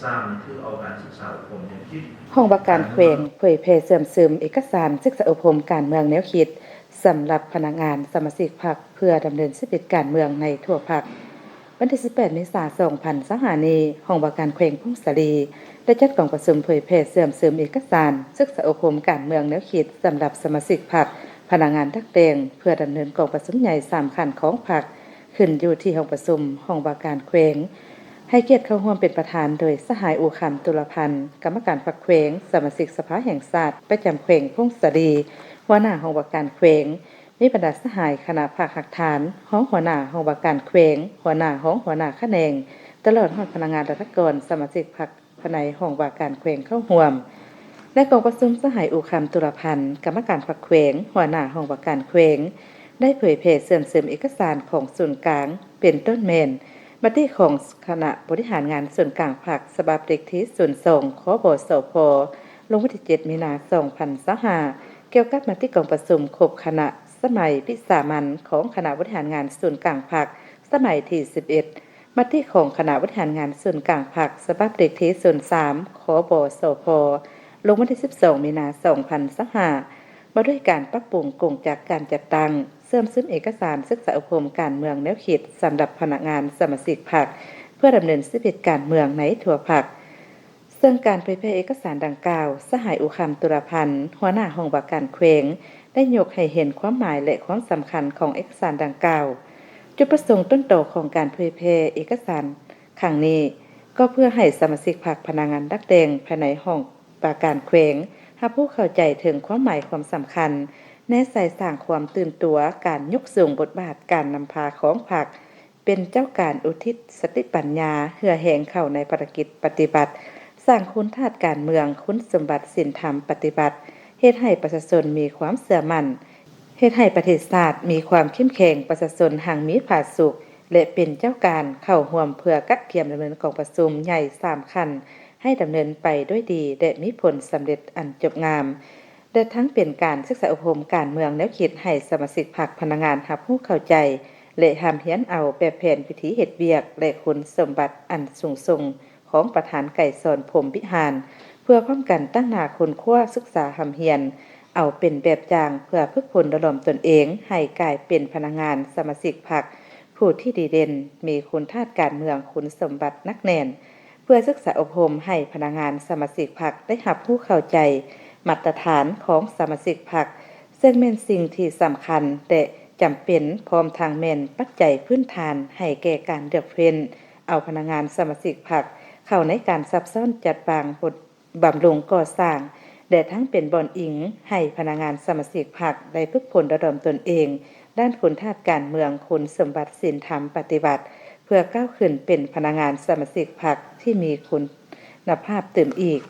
ສາມ ຖືເອົາການສຶກສາອົບຮົມແນວຄິດ ຫ້ອງວ່າການແຂວງເຜີຍແຜ່ເຊື່ອມຊຶມເອກະສານສຶກສາອົບຮົມການເມືອງແນວຄິດ ສຳລັບພະນັກງານສະມາຊິກພັກ ເພື່ອດຳເນີນຊີວິດການເມືອງໃນທົ່ວພັກ. ວັນທີສິບແປດ ເມສາ ສອງພັນຊາວຫ້ານີ້, ຫ້ອງວ່າການແຂວງຜົ້ງສາລີ ໄດ້ຈັດກອງປະຊຸມເຜີຍແຜ່ເຊື່ອມຊຶມເອກະສານສຶກສາອົບຮົມການເມືອງແນວຄິດ ສຳລັບສະມາຊິກພັກ, ພະນັກງານດັດແປງ ເພື່ອດຳເນີນກອງປະຊຸມໃຫຍ່ສາມຂັ້ນຂອງພັກ ຂຶ້ນຢູ່ທີ່ຫ້ອງປະຊຸມຫ້ອງວ່າການແຂວງ. ໃຫ້ກຽດເຂົ້າຮ່ວມເປັນປະທານໂດຍສະຫາຍ ອູຄຳ ຕຸລະພັນ ກຳມະການພັກແຂວງ, ສະມາຊິກສະພາແຫ່ງຊາດປະຈຳແຂວງຜົ້ງສາລີ ຫົວໜ້າຫ້ອງວ່າການແຂວງ, ມີບັນດາສະຫາຍຄະນະພັກຮາກຖານ, ຮອງຫົວໜ້າຫ້ອງວ່າການແຂວງ, ຫົວໜ້າ, ຮອງຫົວໜ້າຂະແໜງ, ຕະຫຼອດຮອດພະນັກງານລັດຖະກອນ, ສະມາຊິກພັກພາຍໃນຫ້ອງວ່າການແຂວງເຂົ້າຮ່ວມ. ໃນກອງປະຊຸມ, ສະຫາຍ ອູຄຳ ຕຸລະພັນ ກຳມະການພັກແຂວງ, ຫົວໜ້າຫ້ອງວ່າການແຂວງ ໄດ້ເຜີຍແຜ່ເຊື່ອມຊຶມເອກະສານຂອງສູນກາງ ເປັນຕົ້ນແມ່ນ ມະຕິຂອງຄະນະບໍລິຫານງານສູນກາງພັກ ສະບັບເລກທີ ສູນສອງ ຄບສພ ລົງວັນທີ ເຈັດ ມີນາ ສອງພັນຊາວຫ້າ ກ່ຽວກັບມະຕິກອງປະຊຸມຄົບຄະນະສະໄໝວິສາມັນຂອງຄະນະບໍລິຫານງານສູນກາງພັກ ສະໄໝທີ ສິບເອັດ ມະຕິຂອງຄະນະບໍລິຫານງານສູນກາງພັກ ສະບັບເລກທີ ສູນສາມ ຄບສພ ລົງວັນທີ ສິບສອງ ມີນາ ສອງພັນຊາວຫ້າ ວ່າດ້ວຍການປັບປຸງກົງຈັກການຈັດຕັ້ງ ເຊື່ອມຊຶມເອກະສານສຶກສາອົບຮົມການເມືອງແນວຄິດ ສຳລັບພະນັກງານສະມາຊິກພັກ ເພື່ອດຳເນີນຊີວິດການເມືອງໃນທົ່ວພັກ. ເຊິ່ງການເຜີຍແຜ່ເອກະສານດັ່ງກ່າວ, ສະຫາຍ ອູຄຳ ຕຸລະພັນ ຫົວໜ້າຫ້ອງວ່າການແຂວງ ໄດ້ຍົກໃຫ້ເຫັນຄວາມໝາຍ ແລະ ຄວາມສຳຄັນຂອງເອກະສານດັ່ງກ່າວ. ຈຸດປະສົງຕົ້ນຕໍຂອງການເຜີຍແຜ່ເອກະສານຄັ້ງນີ້ ກໍເພື່ອໃຫ້ສະມາຊິກພັກ, ພະນັກງານດັດແປງພາຍໃນຫ້ອງວ່າການແຂວງ ຮັບຮູ້ເຂົ້າໃຈເຖິງຄວາມໝາຍຄວາມສຳຄັນ, ແນໃສ່ສ້າງຄວາມຕື່ນຕົວ, ການຍົກສູງບົດບາດການນຳພາຂອງພັກ ເປັນເຈົ້າການອຸທິດສະຕິປັນຍາເຫື່ອແຮງເຂົ້າໃນພາລະກິດປະຕິວັດ, ສ້າງຄຸນທາດການເມືອງ, ຄຸນສົມບັດສິນທຳປະຕິວັດ, ເຮັດໃຫ້ປະຊາຊົນມີຄວາມເຊື່ອໝັ້ນ, ເຮັດໃຫ້ປະເທດຊາດມີຄວາມເຂັ້ມແຂງ, ປະຊາຊົນຮັ່ງມີຜາສຸກ ແລະ ເປັນເຈົ້າການເຂົ້າຮ່ວມເພື່ອກະກຽມດຳເນີນກອງປະຊຸມໃຫຍ່ສາມຂັ້ນ ໃຫ້ດຳເນີນໄປດ້ວຍດີ ແລະ ມີຜົນສຳເລັດອັນຈົບງາມ. ແລະ ທັງເປັນການສຶກສາອົບຮົມການເມືອງແນວຄິດໃຫ້ສະມາຊິກພັກ, ພະນັກງານຮັບຮູ້ເຂົ້າໃຈ ແລະ ຮ່ຳຮຽນເອົາແບບແຜນວິທີເຮັດວຽກ ແລະ ຄຸນສົມບັດອັນສູງສົ່ງຂອງປະທານໄກສອນ ພົມວິຫານ ເພື່ອພ້ອມກັນຕັ້ງໜ້າຄົ້ນຄວ້າ, ສຶກສາ, ຮ່ຳຮຽນເອົາເປັນແບບຢ່າງ ເພື່ອຝຶກຝົນຫຼໍ່ຫຼອມຕົນເອງໃຫ້ກາຍເປັນພະນັກງານສະມາຊິກພັກ ຜູ້ທີ່ດີເດັ່ນ, ມີຄຸນທາດການເມືອງ, ຄຸນສົມບັດໜັກແໜ້ນ ເພື່ອສຶກສາອົບຮົມໃຫ້ພະນັກງານສະມາຊິກພັກໄດ້ຮັບຮູ້ເຂົ້າໃຈມາດຕະຖານຂອງສະມາຊິກພັກ, ເຊິ່ງແມ່ນສິ່ງທີ່ສຳຄັນ ແລະ ຈຳເປັນ, ພ້ອມທັງແມ່ນປັດໄຈພື້ນຖານໃຫ້ແກ່ການເລືອກເຟັ້ນເອົາພະນັກງານສະມາຊິກພັກເຂົ້າໃນການຊັບຊ້ອນຈັດວາງບົດ ບຳລຸງກໍ່ສ້າງ ແລະ ທັງເປັນບ່ອນອີງໃຫ້ພະນັກງານສະມາຊິກພັກໄດ້ຝຶກຝົນລະດົມຕົນເອງ ດ້ານຄຸນທາດການເມືອງ, ຄຸນສົມບັດສິນທຳປະຕິວັດ ເພື່ອກ້າວຂຶ້ນເປັນພະນັກງານສະມາຊິກພັກທີ່ມີຄຸນນະພາບຕື່ມອີກ.